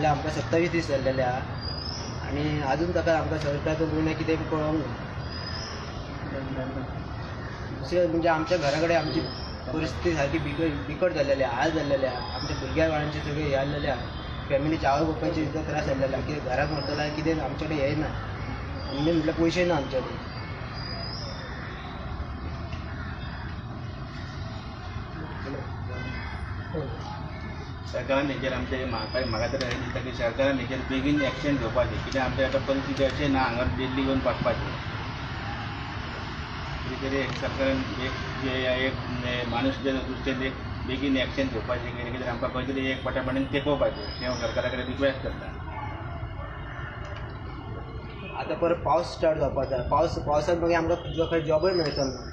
जाल्ले आमकां 27 दीस जाल्लेले आहा आनी आजून ताका आमकां सरकाराचो निर्णय कितें कळोंक ना. दुसरें म्हणजे आमच्या घरा कडेन आमची परिस्थिती सारकी बिकट जाल्लेली आहा, हाल जाल्लेले आहा. आमच्या भुरग्या बाळांचे सगळे हे जाल्लेले आहा, फॅमिलीच्या आवय बापायचे सुद्दां त्रास जाल्लेले आहा. कितें घराक मरतलो कितें आमचे कडेन हें ना, मेन म्हटल्यार पयशे ना आमचे कडेन. सरकारान हेजेर आमचे म्हाका तर अशें दिसता की सरकारान हेजेर बेगीन एक्शन घेवपाचें. कित्याक आमचे आतां परिस्थिती अशें ना हांगा दिल्ली येवन बसपाचें. कितें तरी सरकारान एक एक माणूस दृश्टीन एक बेगीन एक्शन घेवपाचें, कितें कितें आमकां खंय तरी एक पटापटीन तेंकोवपाचें अशें हांव सरकारा कडेन रिक्वेस्ट करता. आतां परत पावस स्टार्ट जावपाचो आसा, पावसांत मागीर आमकां खंय जॉबय मेळचो ना.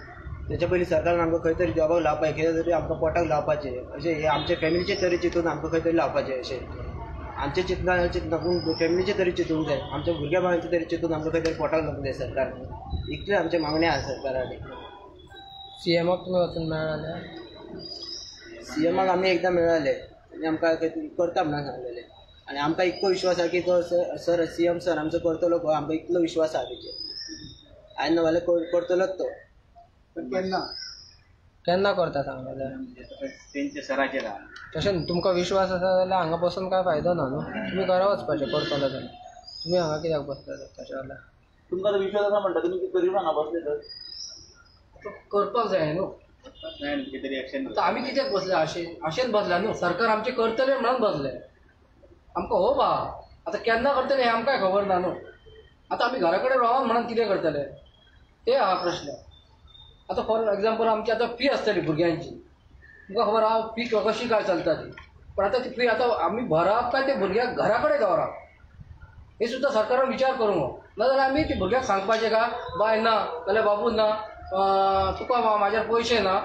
तेच्या पयलीं सरकारान आमकां खंय तरी जॉबाक लावपाचें, कितें तरी आमकां पोटाक लावपाचें अशें हें आमच्या फॅमिलीचें तरी चिंतून आमकां खंय तरी लावपाचें अशें आमचें चिंतना चिंतना पूण फॅमिलीचें तरी चिंतूंक जाय, आमच्या भुरग्या बाळांचें तरी चिंतून आमकां खंय तरी पोटाक लावंक जाय सरकारान. इतलें आमचें मागणें आसा सरकारा कडेन. सीएमाक तुमी वचून मेळ्ळा? सीएमाक आमी एकदां मेळ्ळले आनी आमकां करता म्हणून सांगलेलें आनी आमकां इतलो विश्वास आसा की तो सर सीएम सर आमचो करतलो, आमकां इतलो विश्वास आसा तेचेर. आयज ना जाल्यार करतलोच तो. केन्ना केन्ना करता सांगलें तेंच्या सराचेर आहा. तशें न्हू, तुमकां विश्वास आसा जाल्यार हांगा बसून कांय फायदो ना न्हू, तुमी घरा वचपाचें करतलो जाल्यार. तुमी हांगा कित्याक बसले तशें जाल्यार? तुमकां विश्वास आसा म्हणटा तुमी तरी हांगा बसले तर करपाक जाय न्हू. आतां आमी कित्याक बसले आशेन बसल्या न्हू, सरकार आमचें करतलें म्हणून बसले. आमकां होप आहा, आतां केन्ना करतलें हें आमकांय खबर ना न्हू. आतां आमी घरा कडेन रावन म्हणून कितें करतले ते आहा प्रश्न. आतां फॉर एग्जाम्पल आमची आतां फी आसतली भुरग्यांची, तुमकां खबर आहा फी कशी काय चलता ती. पण आतां ती फी आतां आमी भरप काय ते भुरग्याक घरा कडेन दवरप हे सुद्दां सरकारान विचार करूंक. नाजाल्यार आमी ती भुरग्याक सांगपाचें का बाय ना जाल्यार बाबू ना तुका म्हाज्यार पयशे ना,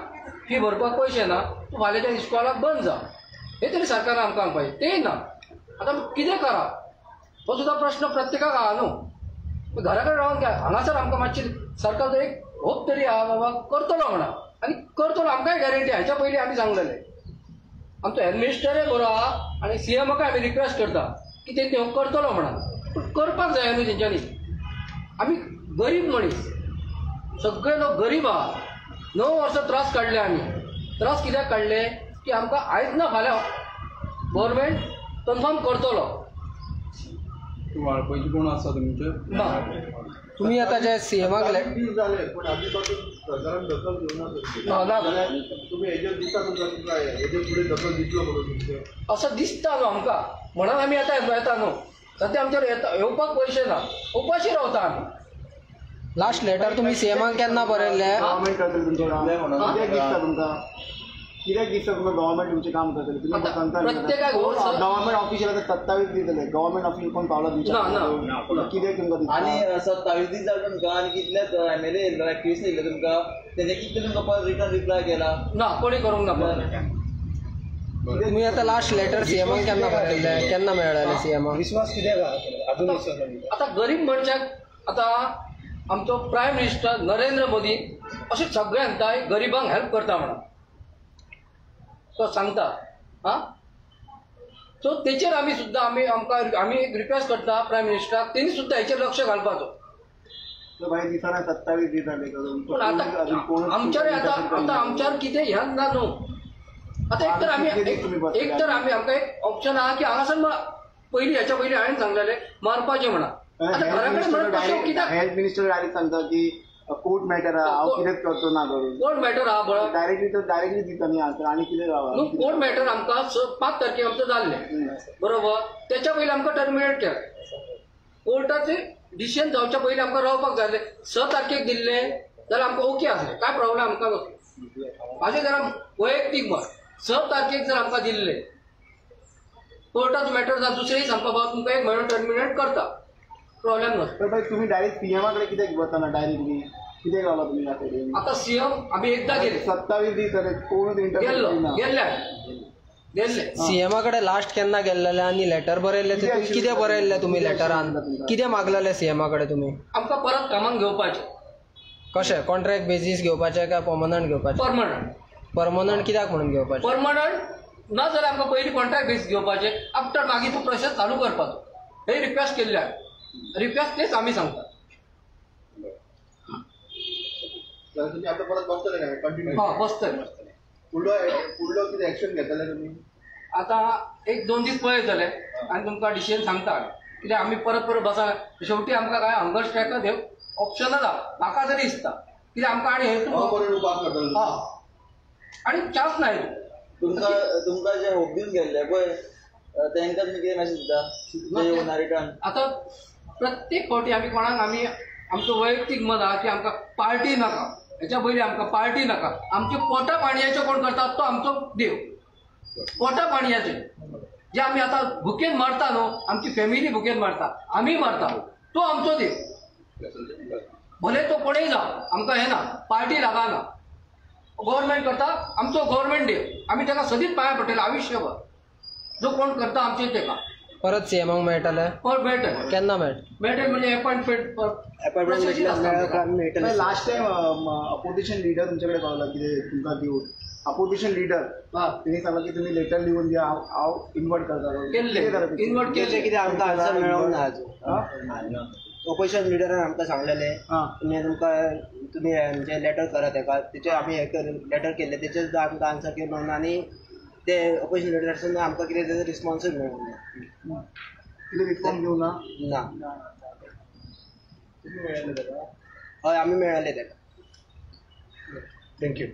फी भरपाक पयशे ना, तूं फाल्यांच्या इस्कॉलाक बंद जा, हे तरी सरकारान आमकां सांगपाचें. तेय ना. आतां कितें करप हो सुद्दां प्रश्न प्रत्येकाक आहा न्हू. घरा कडेन रावन काय हांगासर आमकां मातशी सरकार एक होप तरी आहा बाबा करतलो म्हणा, आनी करतलो आमकांय गॅरंटी. हाच्या पयलीं आमी सांगलेलें आमचो हेल्थ मिनिस्टरय बरो आहा आनी सीएमाकय आमी रिक्वेस्ट करता की तेंचे हो करतलो म्हणा, पूण करपाक जाय न्हू तेंच्यांनी. आमी गरीब मनीस, सगळे लोक गरीब आहा. 9 वर्सां त्रास काडले आमी. त्रास कित्याक काडले की आमकां आयज ना फाल्यां गव्हर्मेंट कन्फर्म करतलो. वाळपयचे कोण आसा तुमचे? ना. तुमी आतां जे सीएमाक जाले पूण आमी सरकारान दखल घेवना, तुमी हेजेर दिसता तुमकां हेजे फुडें दखल दितलो म्हणून तुमचें असो दिसता न्हू आमकां, म्हणून आमी आतां येता न्हू. सद्या आमचेर येवपाक पयशे ना, उपाशी रावता आमी. लास्ट लेटर तुमी सीएमाक केन्ना बरयल्लें? गव्हर्मेंट करतलें तुमचें काम कित्याक दिसता तुमकां? कित्याक दिसता तुमकां गव्हर्मेंट तुमचें काम करतलें? तुमी सांगता प्रत्येकाक गव्हर्मेंट ऑफिशियल आतां 27 दीस जाले, गव्हर्मेंट ऑफिशियल कोण पावला तुमच्या? कित्याक तुमकां दिसता? आनी 27 दीस जाले तुमकां आनी कितलेच एमएलए येयल्लो, एक्टिविस्ट येयल्ले तुमकां, तेंचे कितले तुमकां परत रिटर्न रिप्लाय केला? ना, कोणी करूंक ना. तुमी आतां लास्ट लेटर सीएमाक केन्ना बरयल्लें, केन्ना मेळ्ळें सीएमाक? विश्वास कित्याक आहा अजून? आतां गरीब मनशाक आतां आमचो प्रायम मिनिस्टर नरेंद्र मोदी अशें सगळ्यांक सांगता गरिबांक हेल्प करता म्हणून तो सांगता. आं, सो तेचेर आमी सुद्दां आमी आमकां आमी एक रिक्वेस्ट करता प्रायम मिनिस्टराक, तेणी सुद्दां हेचेर लक्ष घालपाचो. दिसाना 27 दीस जाले पूण आतां आमच्यार आतां आतां आमच्यार कितें ह्यान ना न्हू. आतां एक तर आमी एक तर आमी आमकां एक ऑप्शन आहा की हांगासर पयलीं ह्याच्या पयलीं हांवें सांगलेलें मारपाचें म्हणा. आतां घरा कडेन म्हणून कशें कित्याक? हेल्थ मिनिस्टर डायरेक्ट सांगता की कोर्ट मॅटर आहा, हांव कितेंच करचो ना करून. कोर्ट मॅटर आहा बरो डायरेक्टली तर डायरेक्टली दिता न्ही आन्सर आनी कितें न्हू. कोर्ट मॅटर आमकां 5 तारखेक आमचें जाल्लें बरोबर, तेच्या पयलीं आमकां टर्मिनेट केलें. कोर्टाचें डिसिजन जावच्या पयलीं आमकां रावपाक जाय. 6 तारखेक दिल्लें जाल्यार आमकां ओके आसलें, कांय प्रॉब्लेम आमकां नासलो. म्हाजें जरा वैयक्तीक मत, 6 तारखेक जर आमकां दिल्लें कोर्टाचो मॅटर जावन दुसरे दीस आमकां बाबा तुमकां 1 म्हयनो टर्मिनेट करता, प्रॉब्लेम नासलो. पण तुमी डायरेक्ट सीएमा कडेन कित्याक वचना डायरेक्टली? कित्याक रावला तुमी ह्या कडेन? आतां सीएम आमी एकदां गेले, 27 दीस जाले कोणूच इंटरव्यू गेल्ले. सीएमा कडेन लास्ट केन्ना गेल्लेले आनी लेटर बरयल्लें ते कितें बरयल्लें तुमी लेटरान? कितें मागलेलें सीएमा कडेन तुमी? आमकां परत कामाक घेवपाचें. कशें कॉन्ट्रॅक्ट बेजीस घेवपाचें काय पर्मनंट घेवपाचें? पर्मनंट. पर्मनंट कित्याक म्हणून घेवपाचें? पर्मनंट ना जाल्यार आमकां पयलीं कॉन्ट्रॅक्ट बेस घेवपाचें, आफ्टर मागीर तूं प्रोसेस चालू करपाचो. हे रिक्वेस्ट केल्ले आहा, रिक्वेस्ट तेच आमी सांगता. तुमी आतां परत बसतले काय कंटिन्यू? हय बसतले. फुडलो फुडलो कितें एक्शन घेतले तुमी? आतां 1-2 दीस पळयतले आनी तुमकां डिसिजन सांगता. कित्याक आमी परत परत बसा, शेवटी आमकां काय हंगर स्ट्रायकच हे ऑप्शनच आहा म्हाका तरी दिसता. कित्याक आमकां आनी हे हय आनी चान्स ना. तुमकां तुमकां जे होप दिवन गेल्ले पळय तांकां तुमी कितें मॅसेज दिता येवना रिटर्न? आतां प्रत्येक फावटी आमी कोणाक आमी आमचो वैयक्तीक मत आहा की आमकां पार्टी नाका, हेच्या पयलीं आमकां पार्टी नाका. आमचे पोटा पाणयाचे कोण करता तो आमचो देव. पोटा पाणयाचे जे आमी आतां भुकेन मरता न्हू, आमची फॅमिली भुकेन मरता, आमी मरता, तो आमचो देव. भले तो कोणूय जावं, आमकां हें ना, पार्टी लागना. गव्हर्मेंट करता आमचो गव्हर्मेंट देव, आमी ताका सदींच पांयां पडटले आयुश्यभर. जो कोण करता आमचे तेका. परत सीएमाक मेळटले? परत मेळटले. केन्ना मेळटले? मेळटले म्हणजे अपॉइंटमेंट. मेळटले. लास्ट टायम अपोजिशन लिडर तुमचे कडेन पावला कितें तुमकां दिवन अपोजिशन लिडर तेणी सांगला की तुमी लेटर लिहून दिया, हांव इन्वर्ट करता. केल्ले इन्वर्ट केल्ले कितें आमकां आन्सर मेळोंक ना अजून. ओपोजिशन लिडरान आमकां सांगलेलें तुमी तुमकां तुमी म्हणजे लेटर करा तेका, तेचे आमी हे लेटर केल्ले तेचेर सुद्दां आमकां आन्सर कितें मेळना आनी ते ओपोजिशन लिडरासून आमकां कितें तेजो रिस्पॉन्सूच मेळूंक ना. कितें रिस्पॉन्स दिवंक ना? ना. हय आमी मेळ्ळे तेका. Thank you.